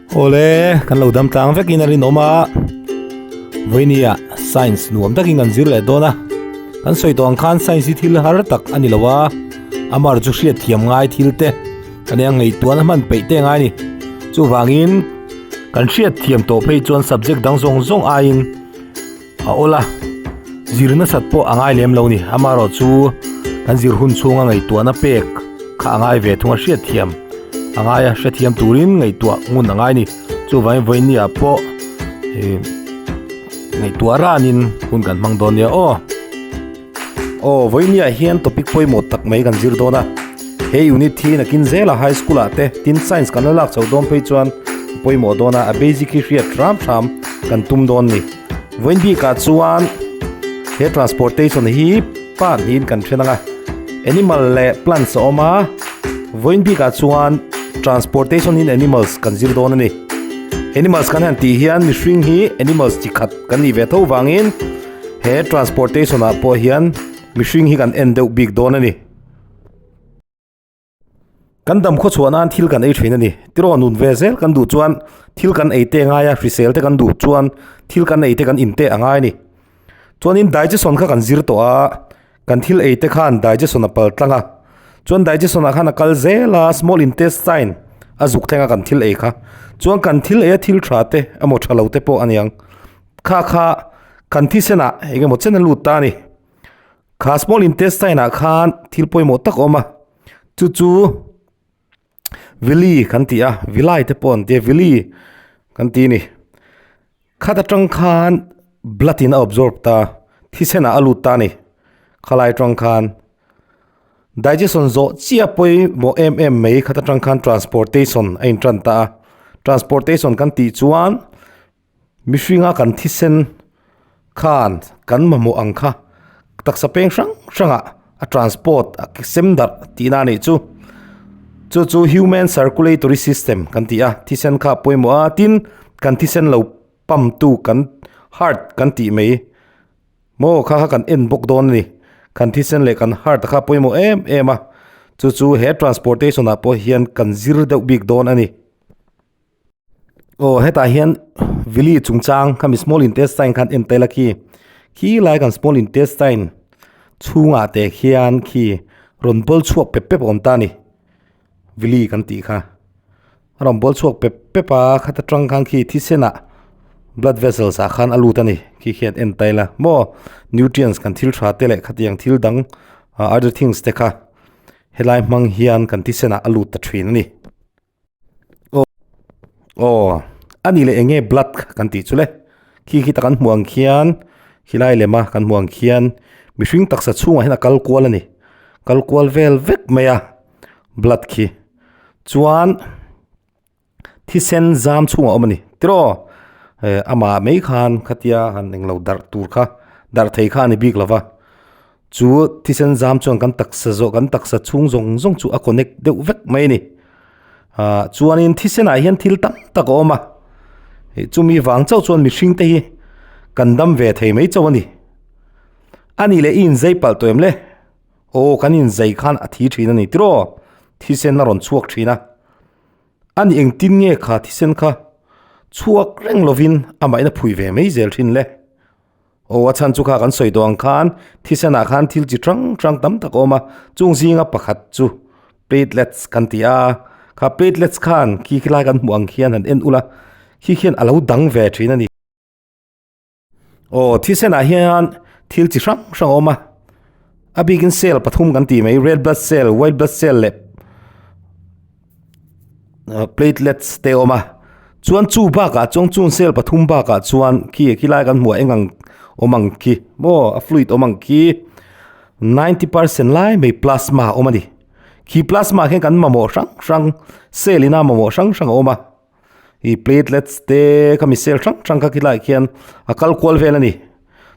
Awle, kan lo dam tlang vekin a rinawm a, vawinia science nuam takin kan zir leh dawn a, kan sawi tawh ang khan science hi thil har tak a ni lo a, amar chu hriat thiam ngai thil te a nia ngaihtuahna hman peih te ngai a ni. Chuvangin kan hriat thiam tawh phei chuan subject dang zawng zawng aiin a awl a, zir nasat pawh a ngai lem lo ni. Amaherawh chu kan zir hun chhunga ngaihtuahna pek kha a ngai ve thung a, hriat thiam a ngai a, hrethiam turin ngaihtuah ngun a ngai ni. Chuvangin vawinia pawh ih ngaihtuah ranin hun kan hmang dawn nia aw. Aw vawinia hian topic pawimawh tak mai kan zir dawn a, he unit hi nakin zela high school ah te tin science kan la lak chho dawn phei chuan a pawimawh dawn a, a basic hi hriat hram hram kan tum dawn ni. Vawiin bikah chuan he transportation hi part niin kan then ang a, animal leh plants a awm a, vawiin bikah chuan transportation in animals kan zir dawn a ni. Animals kan han tih hian mihring hi animals chi khat kan nih ve tho vangin he transportation ah pawh hian mihring hi kan en deuh bik dawn a ni. Kan dam khaw chhuah nan thil kan ei thin a ni. Tiraw nun ve zel kan duh chuan thil kan ei te ngai a, hrisel te kan duh chuan thil kan ei te kan in te a ngai a ni. Chuanin digestion kha kan zir tawh a, kan thil ei te khan digestion a pal tlang a, chuan digestion ah khan a kal zel a, small intestine a zuk thleng a kan thil ei kha. Chuan kan thil ei a thil tha te emaw tha lo te pawh a niang. Kha kha kan thisen ah eng emaw chen a lut ta a ni. Kha small intestine ah khan thil pawimawh tak a awm a, chu chu villi kan ti a, vilai te pawh an tia villi kan ti a ni. Khat atang khan blood in a absorb ta, thisen ah a lut ta a ni, khalai atang khan digestion zawh chiah pawimawh em em mai khat atang khan transportation a intan ta a, transportation kan tih chuan. Mihringa kan thisen khan kan mamawh ang kha taksa peng hrang hrangah a transport a sem darh tihna a nih chu. Chu chu human circulatory system kan ti a, thisen kha a pawimawh a, tin kan thisen lo pump tu kan heart kan tih mai maw kha kha kan en bawk dawn a ni. Kan thisen leh kan heart kha a pawimawh em em a, chu chu he transportation ah pawh hian kan zir deuh bik dawn a ni. Aw hetah hian vili chungchang khami small intestine khan en tel a khi khi lai kan small intestine chhungah te khian khi rawn bawl chhuak pep pep a awm ta a ni vili kan tih kha a rawn bawl chhuak pep pep a khata tang khan khi thisen ah blood vessels ah khan a lut a ni khi khian en tel a maw nutrients kan thil tha te leh khatiang thil dang ah other things te kha helai hmang hian kan thisen ah a lut ta thin a ni. Aw aw a nih leh eng nge blood kan tih chu le khi khi tak an hmuh ang khian khilai lem a kan hmuh ang khian mihring taksa chhungah hian a kal kual a ni kal kual vel vek mai a blood khi chuan thisen zam chhungah a awm a ni tiraw eh amah mai khan khatia han englo darh tur kha darh thei kha a ni bik lo va. Chu thisen zam chuan kan taksa zawh kan taksa chhung zawng zawng chu a connect deuh vek mai a ni. Ah chuanin thisenah hian thil tam tak a awm a, ih chumi vang chauh chuan mihring te hi kan dam ve thei mai chauh a ni. A nih leh i inzei palh tawh em le? Aw kan inzei khan a thi thin a ni tiraw? Thisen a rawn chhuak thin a. A ni engtin nge kha thisen kha chhuak reng lovin amahin a phui ve mai zel thin le? Aw a chhan chu kha kan sawi tawh ang khan thisenah khan thil chi hrang hrang tam tak a awm a, chung zinga pakhat chu platelets kan ti a, kha platelets khan khi khilai kan hmuh ang khian han en ula khi khian a lo dang ve thin a ni. Aw thisenah hian thil chi hrang hrang a awm a, a bikin cell pathum kan tih mai red blood cell, white blood cell leh platelets te a awm a chuan chu bakah chuan chung cell pathum bakah chuan khi khilai kan hmuh ah eng ang awm ang khi maw a fluid awm ang khi ninety percent lai mai plasma a awm a ni khi plasma khian kan mamawh hrang hrang cell ina mamawh hrang hrang a awm a ih platelets te khami cell hrang hrang kha khilaiah khian a kal kual vel a ni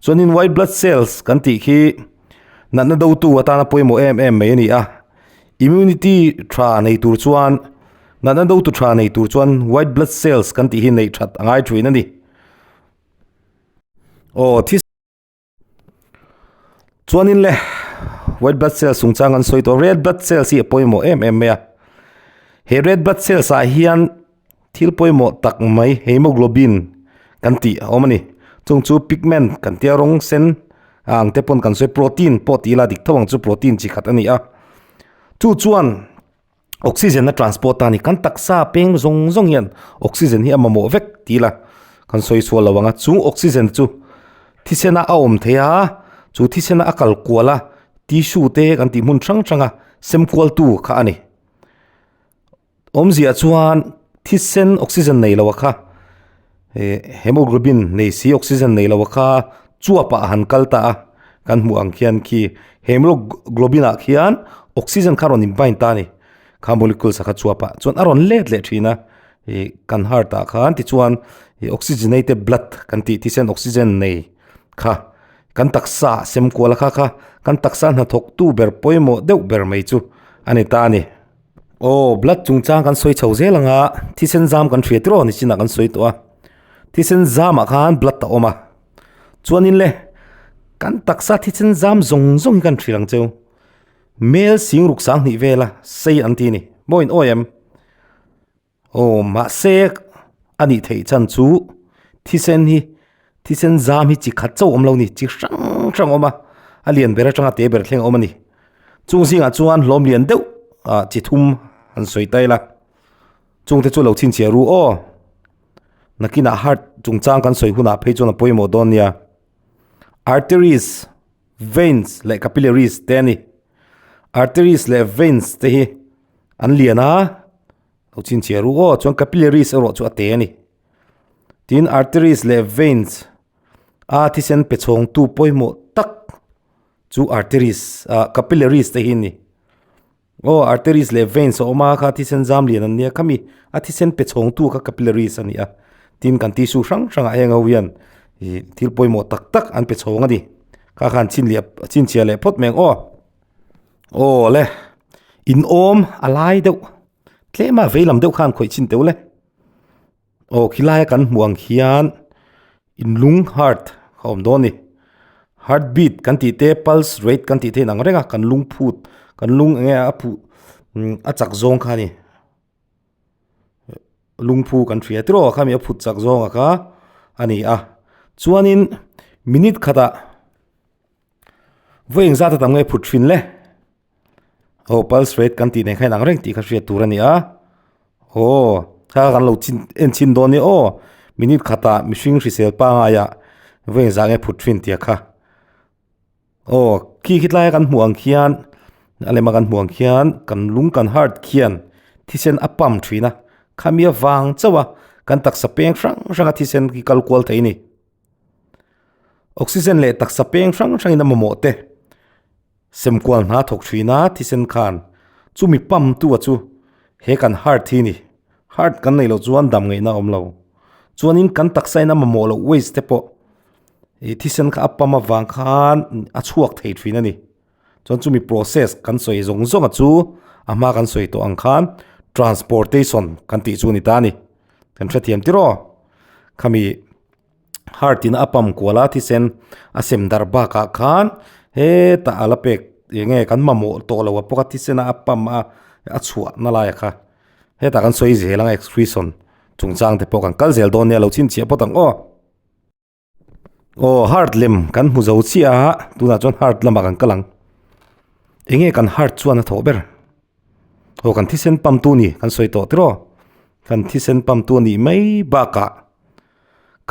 chuanin white blood cells kan tih khi natna dotu atana pawimawh em em mai a ni a. Immunity tha nei tur chuan natna dotu tha nei tur chuan white blood cells kan tih hi neih that a ngai thin a ni. Aw thi chuanin le white blood cells chungchang an sawi tawh red blood cells hi a pawimawh em em mai a he red blood cells ah hian. thil pawimawh tak mai haemoglobin kan tih a awm a ni. Chung chu pigment kan tia rawng sen a ang te pawn kan sawi protein pawh ti ila dik tho ang chu protein chi khat a ni a. Chu chuan oxygen a transport a ni. Kan taksa peng zawng zawng hian oxygen hi a mamawh vek ti ila kan sawi sual lo ang a. Chung oxygen chu thisena a awm thei a, chu thisena a kal kual a tissue te kan tih hmun hrang hrang a sem kual tu kha a ni. Awmzia chuan thisen oxygen nei lo a kha eh hemoglobin nei si oxygen nei lo a kha chuap ah a han kal ta a kan hmuh ang khian khi hemoglobin ah khian oxygen kha a rawn in bind ta a ni kha molecules ah kha chuap ah chuan a rawn let leh thin a ih kan heart ah khan tichuan ih oxygenated blood kan tih thisen oxygen nei kha kan taksa sem kual a kha kha kan taksa hnathawk tu ber pawimawh deuh ber mai chu a ni ta a ni. Aw blood chungchang kan sawi chho zel ang a thisen zam kan hria tiraw nichinah kan sawi tawh a thisen zamah khan blood a awm a chuanin le kan taksa thisen zam zawng zawng hi kan hrilh ang cheu mel sing ruk sang hnih vela sei an ti a ni maw in awi em. Aw mahse a nih theih chan chu thisen hi thisen zam hi chi khat chauh awm lo ni chi hrang hrang a awm a a lian ber atanga te ber thleng a awm a ni chung zingah chuan hlawm lian deuh ah chi thum an sawi ta ila chung te chu lo chhinchhiah ru aw nakinah heart chungchang kan sawi hunah phei chuan a pawimawh dawn nia arteries veins leh capillaries te a ni arteries leh veins te hi an lian a. Lo chhinchhiah ru aw chuan capillaries erawh chu a te a ni. Tin arteries leh veins a thisen pe chhawngtu pawimawh tak chu arteries ah capillaries te hi a ni. Aw arteries leh veins a awm a kha thisen zam lian an nia khami a thisen pe chhawngtu kha capillaries a ni a. Tin kan tissue hrang hrangah heng ho hian ih thil pawimawh tak tak an pe chhawng a ni. Kha khan chhinchhiah leh phawt mai ang aw. Aw le in awm a lai deuh tlem a veilam deuh khan khawih chin teuh le aw khilai a kan hmuh ang khian in lung heart a awm dawn a ni heart beat kan tih te pulse rate kan tih te inang reng a kan lung phut kan lung eng nge a phuh a chak zawng kha a ni lungphu kan hria tiraw khami a phut chak zawng a kha a ni a chuanin minute khatah. Vawi engzat a tam nge phut thin le? Aw pulse rate kan tih nen kha inang reng tih kha hriat tur a ni a. Aw kha kan lo chin en chhin dawn nia aw minute khatah mihring hrisel pangaia vawi engzah nge phut thin tih kha. Aw khi khi tlaia kan hmuh ang khian a lema kan hmuh ang khian kan lung kan heart khian thisen a pump thin a khami avang chauh a kan taksa peng hrang hrang a thisen hi kal kual thei a ni. Oxygen leh taksa peng hrang hrangin a mamawh te semkual hna thawk thin a thisen khan chumi pump tu a chu he kan heart hi a ni heart kan neih loh chuan dam ngaihna a awm lo chuanin kan taksa in a mamawh loh waste te pawh ih thisen kha a pump avang khan a chhuak thei thin a ni chuan chumi process kan sawi zawng zawng a chu a hma kan sawi tawh ang khan transportation kan tih chu a ni ta a ni kan hrethiam tiraw khami. Heart in a pump kual a thisen a sem darh bakah khan hetah a la pek eng nge kan mamawh tawh lo a pawk a thisen a a pump a a chhuah na lai a kha hetah kan sawi zel ang excretion chungchang te pawh kan kal zel dawn nia lo chhinchhiah phawt ang aw. Aw heart lem kan hmu zo chiah a tunah chuan heart lamah kan kal ang eng nge kan heart chuan a thawh ber aw kan thisen pump tu ni kan sawi tawh tiraw kan thisen pump tu a nih mai bakah.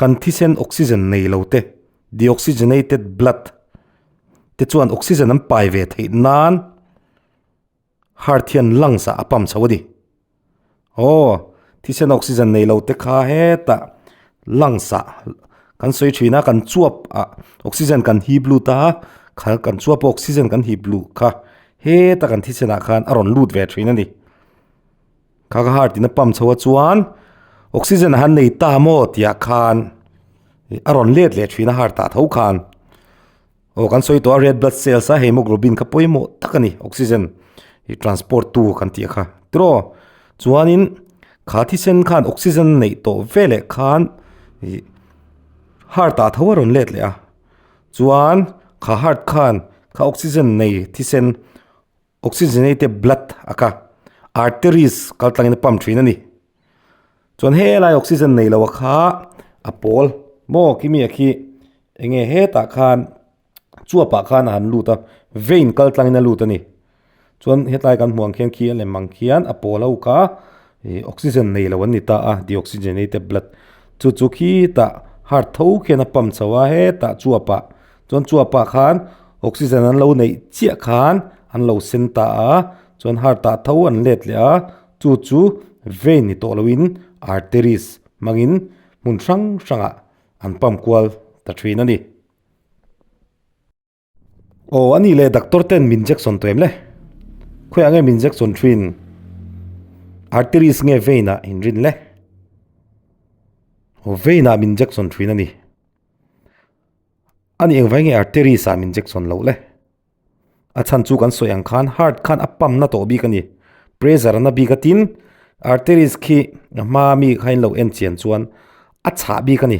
Kan thisen oxygen nei lo te, deoxygenated blood, te chuan oxygen an pai ve theih nan heart hian lungs ah a pump chho a ni. Aw, thisen oxygen nei lo te kha hetah lungs ah kan sawi thin a, kan chuap ah oxygen kan hip lut a, kha kan chuap a oxygen kan hip luh kha heta kan thisen ah khan a rawn lut ve thin a ni. Kha ka heart in a pump chho a chuan oxygen a han nei ta maw tih ah khan a rawn let leh thin a heart ah tho khan aw kan sawi tawh a red blood cells a hemoglobin kha pawimawh tak a ni oxygen ih transport tu kan tih kha tiraw chuanin kha thisen khan oxygen neih tawh veleh khan ih heart ah tho a rawn let leh a chuan kha heart khan kha oxygen nei thisen. Oxygenated blood a kha arteries kal tlangin a pump thin a ni. Chuan helai oxygen nei lo a kha a pawl maw kimi a khi eng nge hetah khan chuap ah khan a han lut a vein kal tlangin a lut a ni. Chuan hetlai kan hmuh ang khian khi a lem ang khian a pawl ho kha ih oxygen nei lo an ni ta a deoxygenated blood chu chu khitah heart tho khian a pump chho a hetah chuap ah chuan chuap ah khan oxygen an lo neih chiah khan an lo sen ta a chuan heart ah tho an let leh a chu chu vein ni tawh loin arteries hmangin hmun hrang hrangah an pump kual ta thin a ni. Aw a nih leh doctor ten min injection tawh em le? Khawiah nge min injection thin? Arteries nge vein ah in rin le? Aw vein ah min injection thin a ni. A nih engvai nge arteries ah min injection loh le? A chhan chu kan sawi ang khan heart khan a pump na tawh bik a ni. Pressure a na bik a tin arteries khi a hma mi kha in lo en chian chuan a chhah bik a ni.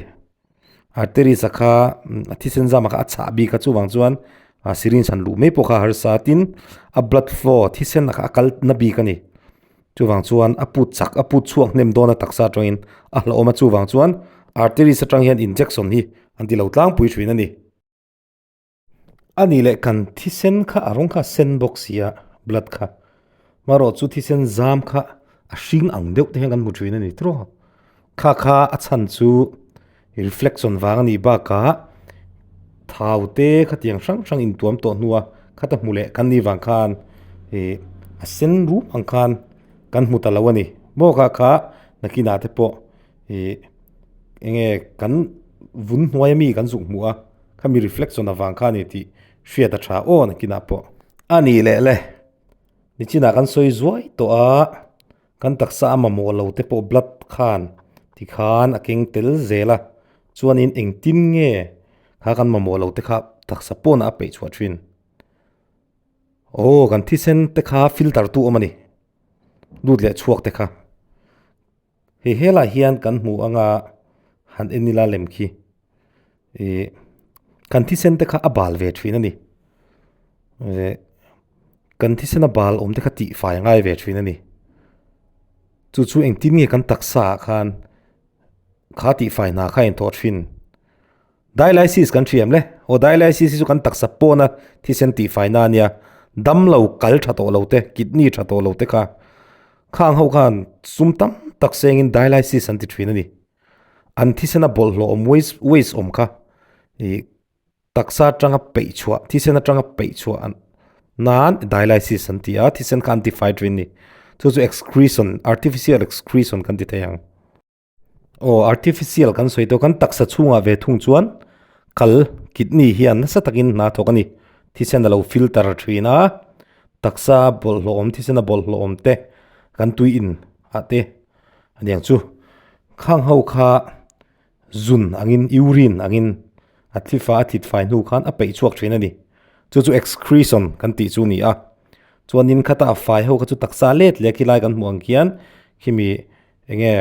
Arteries a kha a thisen zam a kha a chhah bik a chuvang chuan a syringe han luh mai pawh kha a harsa a tin a blood flow thisen a kha a kal na bik a ni chuvang chuan a put chak a put chhuak hnem dawn a taksa atangin a hlauhawm a chuvang chuan arteries atang hian injection hi an ti lo tlangpui thin a ni. A nih leh kan thisen kha a rawng kha a sen bawk si a blood kha marawh chu thisen zam kha a hring ang deuh te hian kan hmu thin a ni tiraw kha kha a chhan chu reflection vang a nih bakah thau te khatiang hrang hrang intuam tawh hnua khata hmu leh kan nih vang khan ih a sen rum ang khan kan hmu ta lo a ni maw kha kha nakinah te pawh ih eng nge kan vun hnuai ami kan zuk hmuh a. Khami reflection avang kha a ni tih hriat a tha aw nakinah pawh. A nih leh le, nichinah kan sawi zuai tawh a, kan taksa a mamawh lo te pawh blood khan tikhan a keng tel zel a, chuanin engtin nge kha kan mamawh lo te kha taksa pawnah a peih chhuah thin. Aw kan thisen te kha filter tu awm a ni, lut leh chhuak te kha. Hei helaiah hian kan hmu anga han en ila lem khi ih kan thisen te kha a bal ve thin a ni eh kan thisen a bal awm te kha tih fai a ngai ve thin a ni chu chu engtin nge kan taksa ah khan kha tih fai hna kha a inthawh thin. Dialysis kan thiam le. Aw dialysis hi chu kan taksa pawna thisen tihfaina a nia. Dam lo kal tha tawh lo te, kidney tha tawh lo te kha khang ho khan sum tam tak sengin dialysis an ti thin a ni. An thisena bawlhhlawh awm waste waste awm kha ih taksa atanga peih chhuah thisen atanga peih chhuah an nan dialysis an ti a, thisen kha an tifai thin a ni. Chu chu excretion artificial excretion kan ti thei ang. Aw artificial kan sawi tawh kan taksa chhungah ve thung chuan kal kidney hian nasa takin hna thawk a ni thisen a lo filter thin a taksa bawlhhlawh awm thisen a bawlhhlawh awm te kan tui in ah te aniang chu khang ho kha zun angin urine angin a thi fa a thit fai hnu khan a peih chhuak thin a ni chu chu excretion kan tih chu a ni a chuanin khata a fai ho kha chu taksa let leh khilai kan hmuh ang khian khimi. Enge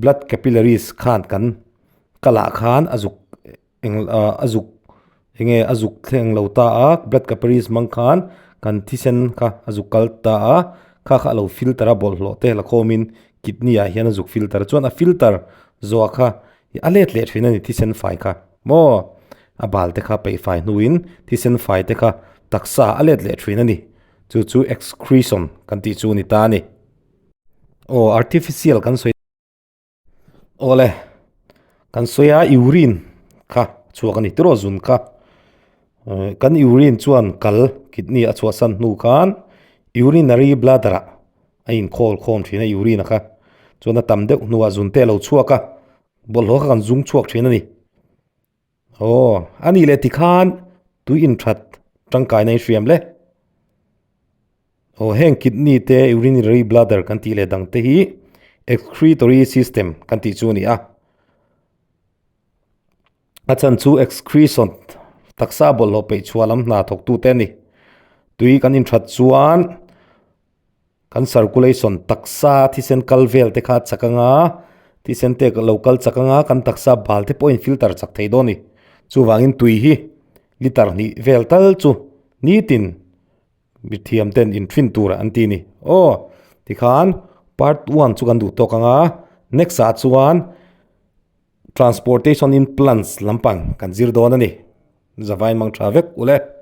blood capillaries khan kan kalah khan a zuk eng ah a zuk enge a zuk thleng lo ta a blood capillaries hmang khan kan thisen kha a zuk kal ta a kha kha a lo filter a bawlhhlawh te la khawmin kidney ah hian a zuk filter chuan a filter zawh kha a let leh thin a ni thisen fai kha maw a bal te kha peih fai hnuin thisen fai te kha taksa a let leh thin a ni chu chu excretion kan tih chu a ni ta a ni. Aw artificial kan sawi awle kan sawi a urine kha chhuak a ni tiraw zun kha eh kan urine chuan kal kidney a chhuahsan hnu khan urinary bladder ah a inkhawl khawm thin a urine a kha chuan a tam deuh hnuah zun te a lo chhuak a bawlhhlawh kha kan zung chhuak thin a ni. Aw, a nih leh tikhan tui inthat tangkaina i hriam le. Aw, heng kidney te urinary bladder kan tih leh dang te hi excretory system kan tih chu a ni a. A chhan chu excretion taksa bawlhhlawh peih chhuah lam hna thawk tute a ni. Tui kan inthat chuan. Kan circulation taksa thisen kal vel te kha a chak anga, thisen te lo kal chak anga kan taksa bal te pawh a in filter chak thei dawn a ni. Chuvangin tui hi liter hnih vel tal chu nitin mithiam ten in thin tur an ti a ni. Aw tikhan part one chu kan duh tawk anga. Next ah chuan transportation in plants lampang kan zir dawn a ni. Zavain mang tha vek ule.